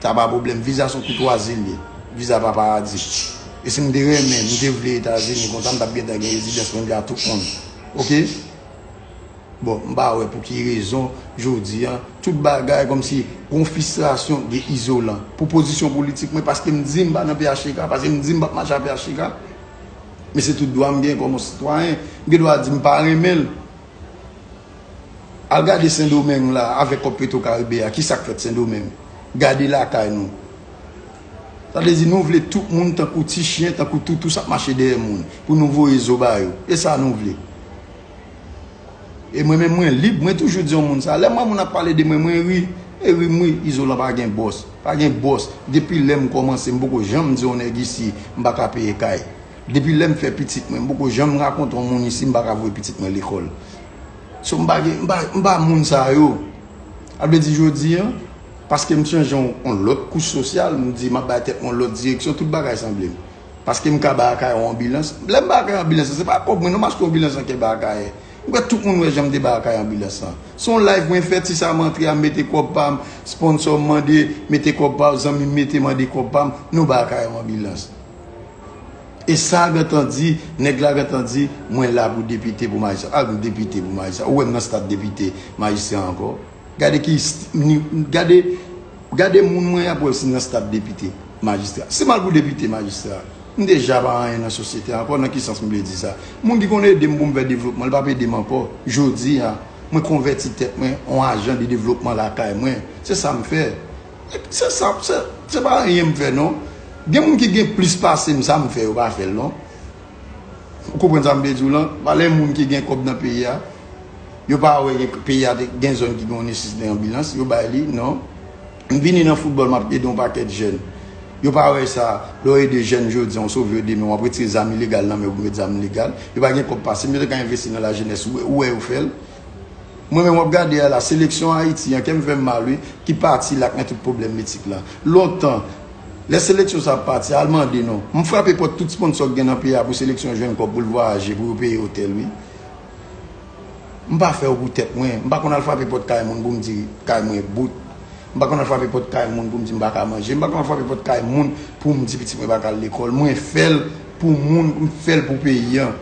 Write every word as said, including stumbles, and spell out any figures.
Sa pa pwoblèm. Viza se yon koutwazi l ye. Viza pa paradi. E si m te renmen, m te vle Etazini, konsa m t ap gentan gen rezidans mwen vle a tout moun. Oke? Bon, m pa wè pou ki rezon, jodi a, tout bagay kòmsi gon fristrasyon gen Izolan. Pou pozisyon politik mwen, paske m di m pa nan P H T K, paske m di m p ap mache a P H T K. Men se tout dwa m gen kòm yon sitwayen. M gen dwa di m pa renmen l. Al gade Sendomeng la, avèk kòb Petwokaribe a, ki sa k fèt Sendomeng? Gade lakay nou. Sa vle di nou vle tout moun tankou ti chen, tankou toutou s ap mache dèyè moun, pou nou voye zo ba yo. E sa nou vle. E mwen menm mwen lib, mwen toujou di yon moun sa. Lè m wè moun ap pale de mwen, mwen ri. E ri m ri, Izolan pa gen bòs. Pa gen bòs. Depi lè m kòmanse, m poko janm di yon nèg isi, m pa ka peye kay. Depi lè m fè pitit mwen, m poko janm rakonte yon moun isi, m pa ka voye pitit mwen lekòl. So m pa gen, m pa, m pa moun sa yo. A vle di jodi a, paske m chanje yon, yon lòt kouch sosyal, m di m ap bay tèt mwen yon lòt direksyon, tout bagay sanble m. Paske m ka bay Akayè yon anbilans. Lè m bay Akayè anbilans, se pa kòb mwen non m achte anbilans nan kè bay Akayè. M kwè tout moun wè jan m te bay Akayè anbilans lan. Se yon live mwen fè, ti sa m antre a, m mete kòb pa m, sponsò m mande, mete kòb pa w, zanmi m mete mande kòb pa m, nou bay Akayè yon anbilans. E sa gentan di, nèg la gentan di, mwen la pou depite pou majistra. A, m depite pou majistra. Ou wè m nan stad depite, majistra ankò. Gade ki, gade, gade moun mwen ap wè si nan stad depite, majistra. Si m al pou depite, majistra, m deja pa anyen nan sosyete ankò, nan ki sans m vle di sa? Moun ki konn ede m pou m fè devlopman, l p ap ede m ankò. Jodi a, mwen konvèti tèt mwen an ajan de devlopman lakay mwen. Se sa m fè. Se sa, se, se pa anyen m fè non. Gen moun ki gen plis pase m, sa m fè, yo pa fè l non. Ou konprann sa m vle di w lan? Valè moun ki gen kòb nan peyi a, yo pa wè gen, peyi a te, gen zòn ki gen yon nesesite anbilans, yo bay li, non. M vini nan foutbòl, m ap ede yon pakèt jèn. Yo pa wè sa, lè w ede jèn jodi a, w sove yo demen, w ap retire zam ilegal nan men yo pou met zam legal. Yo pa gen kòb pase m, yo te ka envesti nan lajenès, ou wè, ou wè yo fè l. Mwen menm w ap gade a la, seleksyon Ayiti an, kè m fè m mal wi, ki pati la k nan tout pwoblèm etik la. Lontan, lè seleksyon sa ap pati, al mande non. M frape pòt tout sponsò k gen nan peyi a pou seleksyon jwenn kòb pou l vwayaje, pou yo peye otèl wi. M pa fè yo pou tèt mwen. M pa konn al frape pòt kay moun pou m di kay mwen bout. M pa konn al frape pòt kay moun pou m di m pa ka manje. M pa konn al frape pòt kay moun pou m di pitit mwen pa ka al lekòl. Mwen fè l pou moun, m fè l pou peyi an.